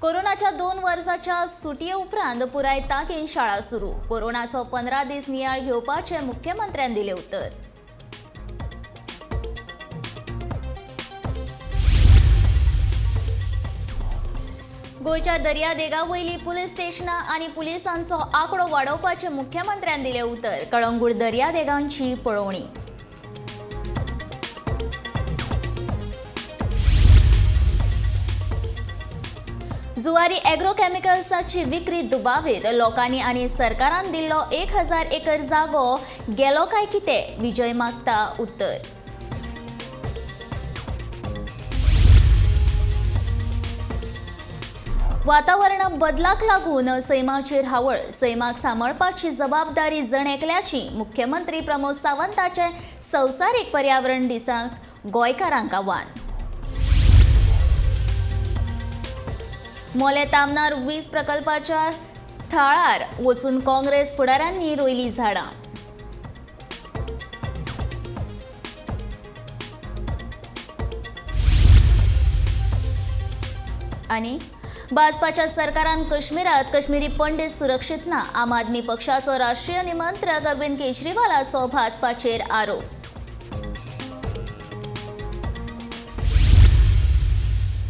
कोरोनाच्या 2 वर्साच्या सुटये उपरांत पुराय ताकीन शाळा सुरू. कोरोनाचो 15 दीस नियाळ घेवपाचे मुख्यमंत्र्यान दिले उतर. गोंयच्या दर्यादेगा वयली पुलीस स्टेशनां आनी पुलिसांचो आंकडो वाडोवपाचे मुख्यमंत्र्यान दिले उतर. कळंगूट दर्यादेगांची पळोवणी. जुवारी एग्रोकेमिकल्साची विक्री दुबावीत लोकांनी आनी सरकारान दिल्लो 1000 एकर जागो गेलो काय कितें, विजय मागता उत्तर. वातावरण बदलाक लागून सैमाचेर हावळ, सैमाक सांबाळपाची जबाबदारी जण एकल्याची, मुख्यमंत्री प्रमोद सावंताचे संवसारीक पर्यावरण दिसाक गोंयकारांक आव्हान. मोले तामनार वीज प्रकल्पाच्या थळार वचून काँग्रेस फुडाऱ्यांनी रोयली झाडां. आनी भाजपाच्या सरकारान काश्मीरात काश्मीरी पंडित सुरक्षीत ना, आम आदमी पक्षाचो राष्ट्रीय निमंत्रक अरविंद केजरीवालाचो भाजपाचेर आरोप.